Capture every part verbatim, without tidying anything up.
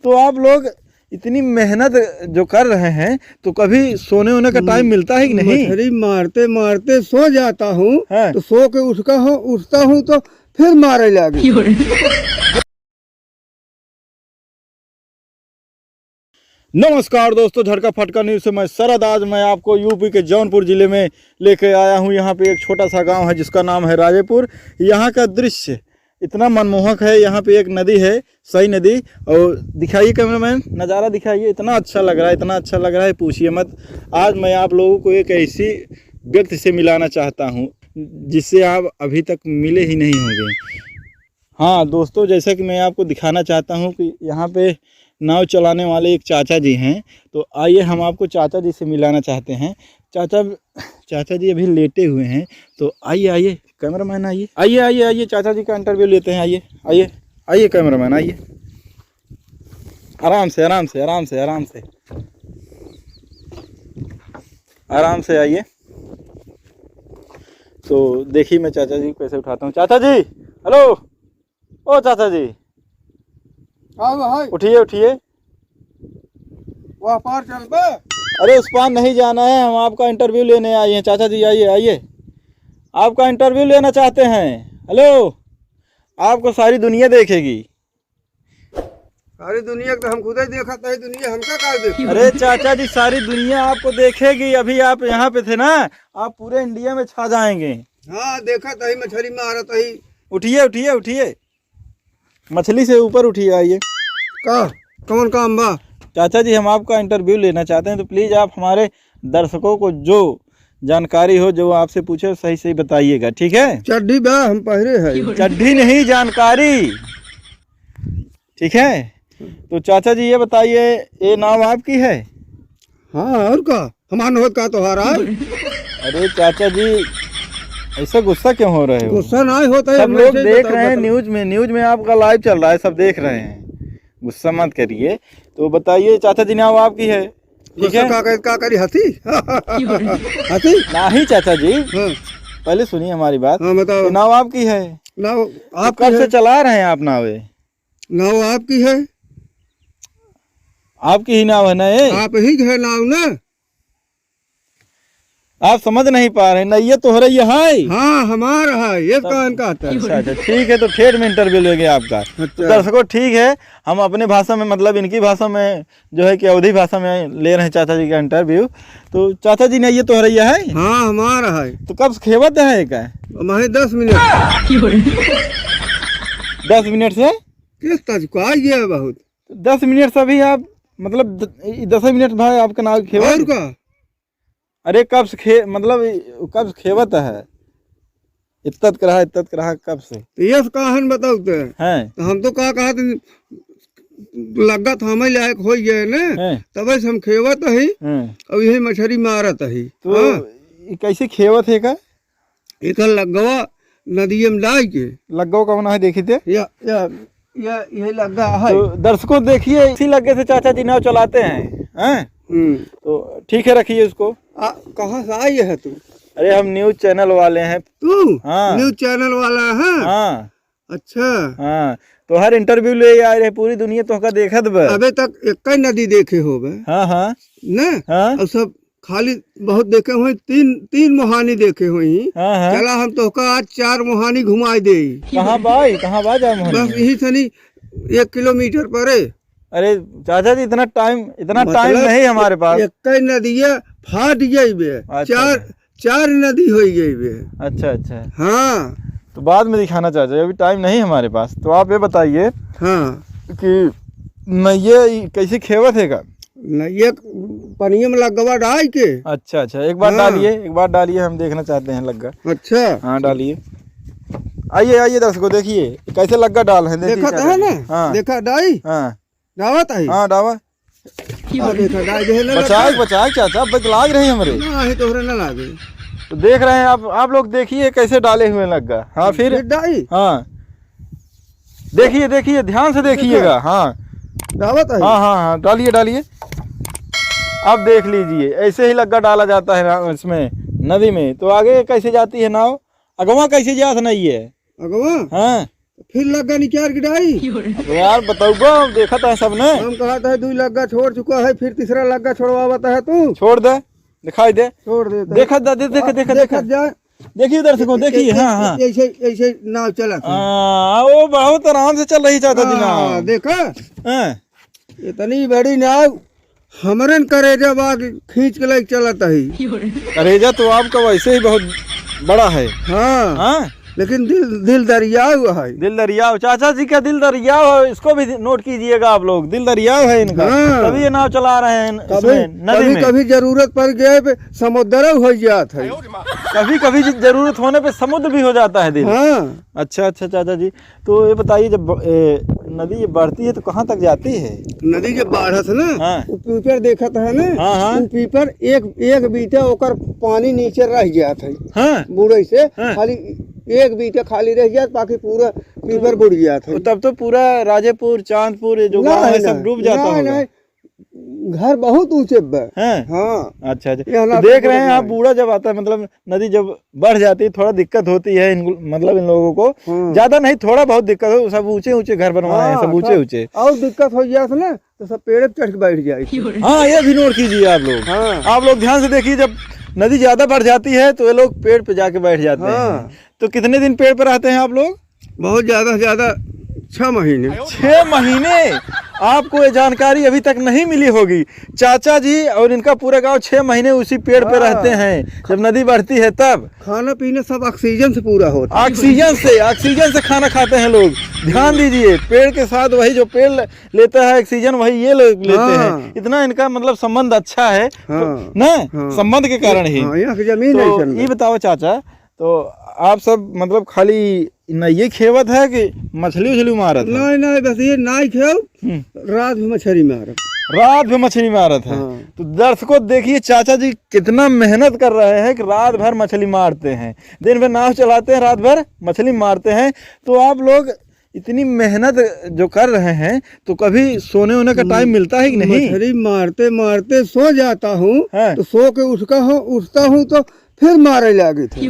तो आप लोग इतनी मेहनत जो कर रहे हैं, तो कभी सोने वोने का म-, टाइम मिलता है कि नहीं? मछली मारते मारते सो जाता हूँ, हाँ। तो सो के उठका हूँ, उठता हूँ तो फिर मारे लागे। नमस्कार दोस्तों, झटका फटका न्यूज़ से मैं शरद। आज मैं आपको यूपी के जौनपुर ज़िले में लेके आया हूँ। यहाँ पे एक छोटा सा गांव है जिसका नाम है राजेपुर। यहाँ का दृश्य इतना मनमोहक है। यहाँ पे एक नदी है, सई नदी, और दिखाइए कैमरामैन, नज़ारा दिखाइए। इतना अच्छा लग रहा है, इतना अच्छा लग रहा है, पूछिए मत। आज मैं आप लोगों को एक ऐसी व्यक्ति से मिलाना चाहता हूँ जिससे आप अभी तक मिले ही नहीं होंगे। हाँ दोस्तों, जैसा कि मैं आपको दिखाना चाहता हूँ कि यहाँ पे नाव चलाने वाले एक चाचा जी हैं, तो आइए हम आपको चाचा जी से मिलाना चाहते हैं। चाचा, चाचा जी अभी लेटे हुए हैं, तो आइए, आइए कैमरामैन, आइए, आइए, आइए, आइए, चाचा जी का इंटरव्यू लेते हैं। आइए, आइए, आइए कैमरामैन, आइए, आराम से, आराम से, आराम से, आराम से, आराम से आइए। तो देखिए मैं चाचा जी को कैसे उठाता हूँ। चाचा जी, हेलो, ओ चाचा जी, का हुआ है? उठिए, उठिए। वह पार चल बे। अरे उस पार नहीं जाना है, हम आपका इंटरव्यू लेने आए हैं। चाचा जी आइए, आइए, आपका इंटरव्यू लेना चाहते हैं। हेलो, आपको सारी दुनिया देखेगी। सारी दुनिया के तो हम खुद ही देखत है, दुनिया हमका का देखे? अरे चाचा जी, सारी दुनिया आपको देखेगी। अभी आप यहाँ पे थे ना, आप पूरे इंडिया में छा जाएंगे। हाँ, देखत है, मछली मारत है। उठिए, उठिए, उठिए, मछली से ऊपर उठिए, आइए। का? कौन काम बा? चाचा जी, हम आपका इंटरव्यू लेना चाहते हैं, तो प्लीज आप हमारे दर्शकों को जो जानकारी हो, जो आपसे पूछे, सही सही बताइएगा, ठीक है? चड्ढी बा, हम पहरे है। चड्ढी नहीं, जानकारी, ठीक है? तो चाचा जी, ये बताइए, ये नाव आपकी है? हाँ, और का? हमार न होत का तोहार आय? अरे चाचा जी, ऐसा गुस्सा क्यों हो रहे हो? गुस्सा ना होता है, सब हम लोग ऐसे ही देख बताओ, रहे हैं बताओ। न्यूज में, न्यूज में आपका लाइव चल रहा है, सब देख रहे हैं, गुस्सा मत करिए। तो बताइए चाचा जी, नाव आपकी है, ठीक गुस्सा है? का करी, का करी, हंसी? हंसी? नहीं चाचा जी, हाँ। पहले सुनिए हमारी बात। हाँ, बताओ। ये नाव आपकी है? नाव तो आपकी कब से है? चला रहे हैं आप नावे? नाव आपकी है? आपकी ही नाव है ना ये? आप ही के है नाव ना? आप समझ नहीं पा रहे, नैया तोहरे ये है। हाँ, हमार है, ये तब कौन कहता है? अच्छा, अच्छा, ठीक है, तो ठेठ में इंटरव्यू लेंगे आपका। अच्छा। तो दर्शकों, ठीक है, हम अपने भाषा में, मतलब इनकी भाषा में जो है कि अवधी भाषा में ले रहे हैं चाचा जी का इंटरव्यू। तो चाचा जी, नैया तोहरे ये है? हाँ, हमार है। तो कब से खेवत है का? हमारे दस मिनट। दस मिनट से? किस तज को आ गया बहुत। तो दस मिनट से अभी आप, मतलब, द-, ई दस मिनट भाई आपका नाव खेवत? और का? अरे, कब से खे-, मतलब, ई कब से खेवत है? इत्तत करहा, इत्तत करहा, कब से? तो ये से काहन बताओ ते? हैं। तो हम तो का कहा थे, लग्गा थामे लायक हो गए ने, हैं। तबे से हम खेवत ही, हैं। और यही मछली मारत ही। तो हाँ। ई कैसे खेवत है का? एकर लग्गवा नदिये में डाल के। लग्गवा कौन है, देखी थे? या, या, या, यही लग्गा है। तो दर्शकों, देखिए, इसी लग्गे से चाचा जी नाव चलाते हैं, हैं? हम्म। तो ठीक है, रखिए उसको। आ, कहाँ से आई है तू? अरे, हम न्यूज चैनल वाले हैं। तू? हाँ। न्यूज चैनल वाला है? हाँ। अच्छा। हाँ, तो हर इंटरव्यू ले आ रहे, पूरी दुनिया तोहका देखत बा। अबे तक एक ही नदी देखे होबे। हाँ, हाँ। ना? हाँ। और सब खाली बहुत देखे हुए, तीन, तीन मोहानी देखे हुए ही। हाँ, हाँ। चला हम तोहका आज चार मोहानी घुमाई देई। कहाँ बा ई? कहाँ बा चार मोहानी? बस यही सनी एक किलोमीटर परे। अरे चाचा जी, इतना टाइम, इतना टाइम मतलब नहीं हमारे पास। एक ही नदिया फाट गई बे। अच्छा, चार, अच्छा। चार नदी हो गई बे। अच्छा, अच्छा। हाँ। तो बाद में दिखाना चाचा, अभी टाइम नहीं हमारे पास। तो आप ये बताइए हाँ। कि नैया ई कैसे खेवत है का? नैया पनिया में लग्गवा डाल के। अच्छा, अच्छा, एक बार हाँ। डालिए, एक बार डालिए, हम देखना चाहते हैं लग्गा। अच्छा। हाँ, डालिए। आइए, आइए दर्शकों, देखिए कैसे लग्गा डाल है, देखिए देखा चाचा था जी। ना? हाँ। देखा डाई? हाँ। डावत आई? हाँ, डावा। आ, देखा, डाई देहे ना बचाए, लग्गा। बचाए चाचा, अब लाग रहे हैं हमरे। ना, ही तोहरे ना लागे। तो देख रहे हैं आप, आप लोग देखिए कैसे डाले हुए लग्गा। हाँ, फिर? फिर डाई? हाँ। देखिए, देखिए, ध्यान से देखिएगा। देखा? हाँ। डावत आई? हाँ, हाँ, हाँ, डालिए, डालिए। अब देख लीजिए, ऐसे ही लग्गा डाला जाता है ना इसमें, नदी में। तो आगे कैसे जाती है नाव? अगवा कैसे जात नहीं है? अगवा? हाँ। फिर लग्गा निकाल के डाई। अब यार, बतौबा, देखत है सबने। हम कहत है, दुई लग्गा छोड़ चुका है, फिर तीसरा लग्गा छोड़वावत है तू। छोड़ दे, दिखाई दे। छोड़ देते हैं। देखत जा, दे-, देखत, हाँ, देखत, देखत देखत। जा। देखिए दर्शकों, देखिए, ऐसे, हाँ, हाँ। ऐसे, ऐसे नाव चलत है। हाँ, वो बहुत आराम से चल रही चाचा जी हाँ, नाव। देखा? हाँ। इतनी बड़ी नाव हमरन करेजा बाग खींच के लेके चलत ही। करेजा तो आपका वैसे ही बहुत बड़ा है। हाँ। हाँ? लेकिन दिल, दिल दरिया हुआ है। दिल दरिया हो, चाचा जी का दिल दरिया हो, इसको भी नोट कीजिएगा आप लोग, दिल दरिया है इनका। हाँ। तभी ये नाव चला रहे हैं कभी, इसमें, नदी कभी, में। कभी जरूरत पड़ गए पे समुद्र हो जात है। कभी, कभी ज-, जरूरत होने पे समुद्र भी हो जाता है दिल। हाँ। अच्छा, अच्छा चाचा जी, तो ये बताइए, जब ब-, ए, नदी ये बढ़ती है तो कहाँ तक जाती है? नदी जब बढ़त है ना, हाँ। वो पीपर देखत है ना, हाँ, हाँ। वो पीपर एक, एक बीता ओकर पानी नीचे रह जात है। हाँ। बूढ़े से हाँ। खाली एक बीता खाली रह जात, बाकी पूरा पीपर बुड़ जात है। तो तब तो पूरा राजेपुर, चांदपुर, ये जो गाँव है, नहीं, सब नहीं, डूब जाता नहीं, होगा। नहीं। घर बहुत ऊंचे बा। हैं? हाँ। अच्छा, अच्छा। यहाँ तो ना देख रहे हैं आप, बूढ़ा जब आता है, मतलब, नदी जब बढ़ जाती है, थोड़ा दिक्कत होती है इन, मतलब, इन लोगों को। हाँ। ज्यादा नहीं, थोड़ा बहुत दिक्कत हो, सब ऊंचे ऊंचे घर बनवाए हैं, हाँ, सब ऊंचे सब ऊंचे। और दिक्कत हो जात ना, तो सब पेड़ पे चढ़ के बैठ जाए। हाँ, ये भी नोट कीजिए आप लोग। हाँ। आप लोग ध्यान से देखिए, जब नदी ज्यादा बढ़ जाती है, तो ये लोग पेड़ पे जाके बैठ जाते हैं। हाँ। तो कितने दिन पेड़ पे रहते हैं आप लोग? बहुत ज्यादा से ज्यादा छह महीने। छह महीने? आपको ये जानकारी अभी तक नहीं मिली होगी। चाचा जी और इनका पूरा गांव छह महीने उसी पेड़ पे हाँ। रहते हैं, जब नदी बढ़ती है तब। खाना पीना सब ऑक्सीजन से पूरा होता है। ऑक्सीजन से, ऑक्सीजन से खाना खाते हैं लोग। ध्यान दीजिए, पेड़ के साथ वही जो पेड़ ले-, लेता है ऑक्सीजन, वही ये लोग लेते हैं। हाँ। इतना इनका, मतलब, संबंध अच्छा है, तो हाँ। ना? हाँ। संबंध के कारण ही। हाँ, यहाँ की जमीन तो ऐसन ये है। बताओ चाचा, तो आप सब, मतलब, खाली नइये खेवत है कि मछली उछली मारत है? नहीं, नहीं, बस ये नाई खेव, हम्म। रात में मछली मारत। रात में मछली मारत है। हाँ। तो दर्शकों, देखिए, चाचा जी कितना मेहनत कर रहे हैं कि रात भर मछली मारते हैं, दिन भर नाव चलाते हैं, रात भर मछली मारते हैं। तो आप लोग इतनी मेहनत जो कर रहे हैं, तो कभी सोने वोने का हम्म। टाइम मिलता है कि नहीं? मछली मारते मारते सो जाता हूँ, हाँ। तो सो के उठता हूँ, उठता हूँ तो फिर मारे लागे थे।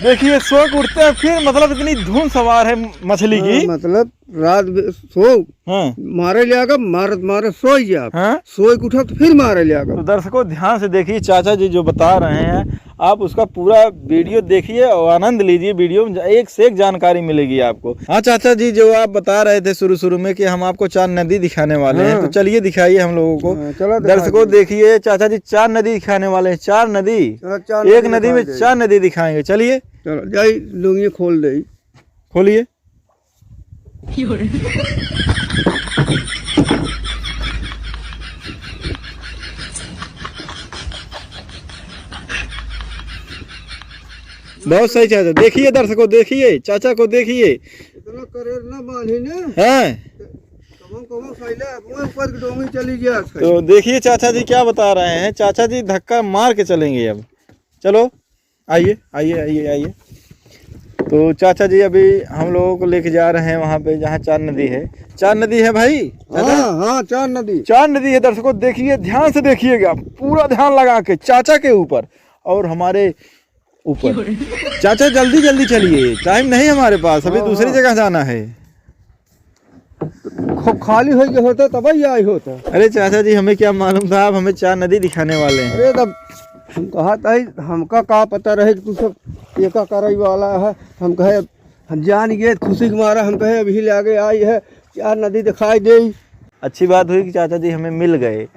देखिए, सो के उठते हैं, फिर, मतलब, इतनी धुन सवार है मछली की। हाँ, मतलब, रात में सो, हाँ। मारे लागा, मारत मारत सोई जाब। हाँ। सोई के उठब तो फिर मारे लागा। तो दर्शकों, ध्यान से देखिए, चाचा जी जो बता रहे हैं, आप उसका पूरा वीडियो देखिए और आनंद लीजिए। वीडियो में एक से एक जानकारी मिलेगी आपको। हाँ चाचा जी, जो आप बता रहे थे शुरू शुरू में कि हम आपको चार नदी दिखाने वाले हैं, हाँ। तो चलिए दिखाइए हम लोगों को। हाँ, चलो दिखा दर्शकों, दीजिए। देखिए, चाचा जी चार नदी दिखाने वाले हैं, चार नदी। चलो, चार एक नदी नदी में दिखा दे। चार नदी दिखाएंगे। चलिए। चलो, जाई, लुंगी खोल दे। खोलिए। बहुत सही चाचा, देखिए दर्शकों, देखिए चाचा को, देखिए। इतना करेर ना बांधी ने। हाँ। कबो, कबो सैले अपने ऊपर के डोंगी चली गया। तो देखिए चाचा जी क्या बता रहे हैं, चाचा जी धक्का मार के चलेंगे अब। चलो, आइए, आइए, आइए, आइए। तो चाचा जी अभी हम लोगों को लेके जा रहे हैं वहाँ पे, जहाँ चार नदी है। चार नदी है भाई, चाचा? हाँ, हाँ, चार नदी। चार नदी है दर्शकों, देखिए, ध्यान से देखिएगा, पूरा ध्यान लगा के चाचा के ऊपर और हमारे ऊपर। चाचा, जल्दी, जल्दी चलिए, टाइम नहीं हमारे पास, अभी हाँ, दूसरी हाँ। जगह जाना है। खो-, खाली होइ गए होता, तब ही आई होता। अरे चाचा जी, हमें क्या मालूम था आप हमें चार नदी दिखाने वाले हैं। अरे तब हम कहा था, हमका का पता रहे कि तू सब एका करई वाला है। हम कहे, हम जान गए, खुशी के मारा हम कहे, अभी ले आगे आई है, चार नदी दिखाई दे। अच्छी बात हुई कि चाचा जी हमें मिल गए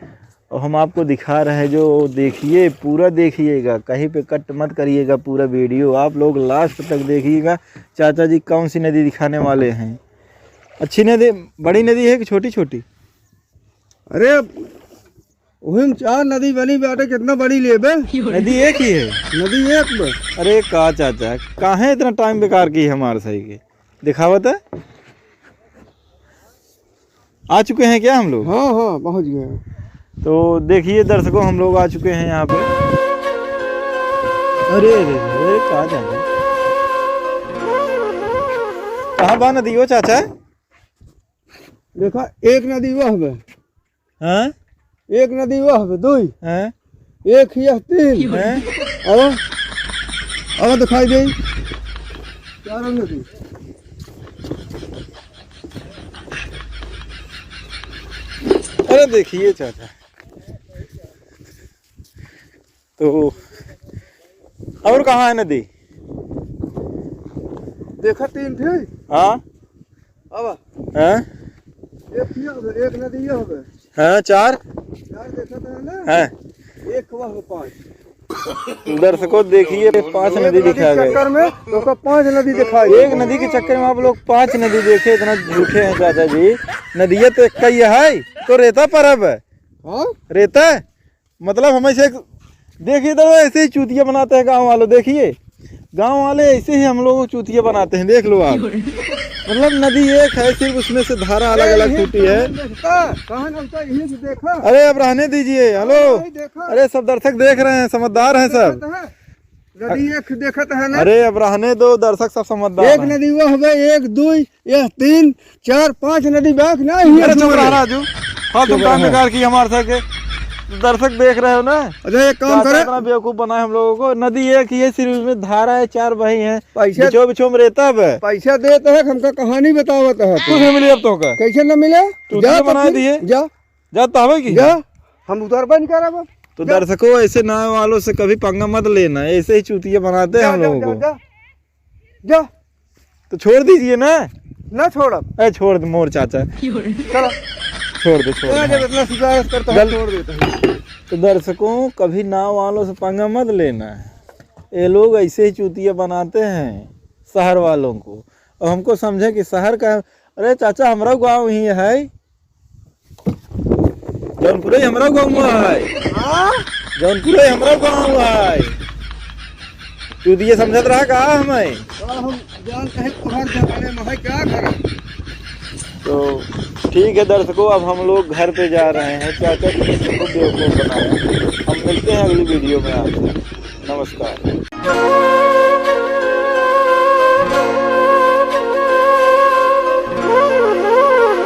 और हम आपको दिखा रहे हैं, जो देखिए, पूरा देखिएगा, कहीं पे कट मत करिएगा पूरा वीडियो, आप लोग लास्ट तक देखिएगा। चाचा जी कौन सी नदी दिखाने वाले हैं। अच्छी नदी, बड़ी नदी है कि छोटी छोटी? अरे, वही में चार नदी बनी बाटे, कितना बड़ी लेबे? नदी एक ही है। नदी एक बा। अरे का चाचा, काहे इतना टाइम बेकार की हमार सही के? दिखावत है। आ चुके हैं क्या हम लोग? हाँ, हाँ, पहुँच गए हैं। तो देखिए दर्शकों, हम लोग आ चुके हैं यहाँ पे। अरे, अरे, अरे, कहाँ जा रहे हैं? कहाँ बा नदी हो चाचा? देखा, एक नदी वह बा। हाँ? एक नदी वह बा, दुई। हाँ? एक ही है, तीन। हैं? अब, अब दिखाई दे। चारों नदी। देखिए चाचा, तो और कहाँ है नदी? देखा तीन ठे। हाँ। अब हाँ? एक ये होबे, एक नदी ये होबे। हाँ, चार। चार देखा था ना? हाँ। एक हुआ हो पाँच। दर्शकों, देखिए, पांच एक नदी नदी दिखा गए। चक्कर में तो ओकर पांच नदी दिखाई एक दे। नदी के चक्कर में आप लोग पांच नदी देखे, इतना झूठे हैं चाचा जी। नदिया तो एक ही है, तो रेता पर अब है। हाँ? रेता है। मतलब, हम ऐसे, देखिए, इधर ऐसे ही चूतिया बनाते हैं गांव वालों। देखिए, गांव वाले ऐसे ही हम लोगों को चूतिया बनाते हैं, देख लो आप। मतलब, नदी एक है, सिर्फ उसमें से धारा अलग अलग यही टूटी है। कहां देखता? कहां देखता? यहीं से देखा। अरे, अब रहने दीजिए। हेलो। नहीं देखा। अरे, सब दर्शक देख रहे हैं, समझदार हैं सब। देखत है। नदी एक देखत है ना। अरे, अब रहने दो, दर्शक सब समझदार एक हैं। नदी वो हवे, एक, दुई, यह तीन, चार, पांच नदी बाक ना ही अरे, है चुप रहा राजू। फालतू चुप काम रहा। बेकार की हमारे साथ के। दर्शक देख रहे हो ना? अच्छा, एक काम चाचा करे। इतना बेवकूफ बनाए हम लोगों को। नदी एक ही है, सिर्फ इसमें धारा है, चार भाई हैं। पैसा बिचो बिचो में रेता बे। पैसा देत है, हमका कहानी बतावत है। कुछ नहीं मिली अब तो का। कैसे न मिले? चूतिया जा तो बना फिर, दिए। जा। जा तो हवे की? जा। हम उतार बंद करब अब। तो जा। दर्शकों, ऐसे नाव वालों से कभी पंगा मत लेना, ऐसे ही चूतिया बनाते हैं जा, हम जा, लोगों जा, को। जा। जा। तो छोड़ दीजिए ना। ना छोड़ब। ए, छोड़ दे मोर चाचा। चलो। छोड़ दे, छोड़ दे। जब इतना सुधार करता है, गल- छोड़ देता हूँ। तो दर्शकों, कभी नाव वालों से पंगा मत लेना। ये लोग ऐसे ही चूतिया बनाते हैं शहर वालों को। और हमको समझे कि शहर का, अरे चाचा, हमरा गाँव ही है। जौनपुरे हमरा गाँव है। हाँ? जौनपुरे हमरा गाँव है। तू दिए समझत रहा का हमें? का हम जान कहे तोहर जमाने में है क्या करे? तो ठीक है दर्शकों, अब हम लोग घर पे जा रहे हैं। चाचा जी ने सबको बेवकूफ़ बनाया। हम मिलते हैं अगली वीडियो में आपसे। नमस्कार।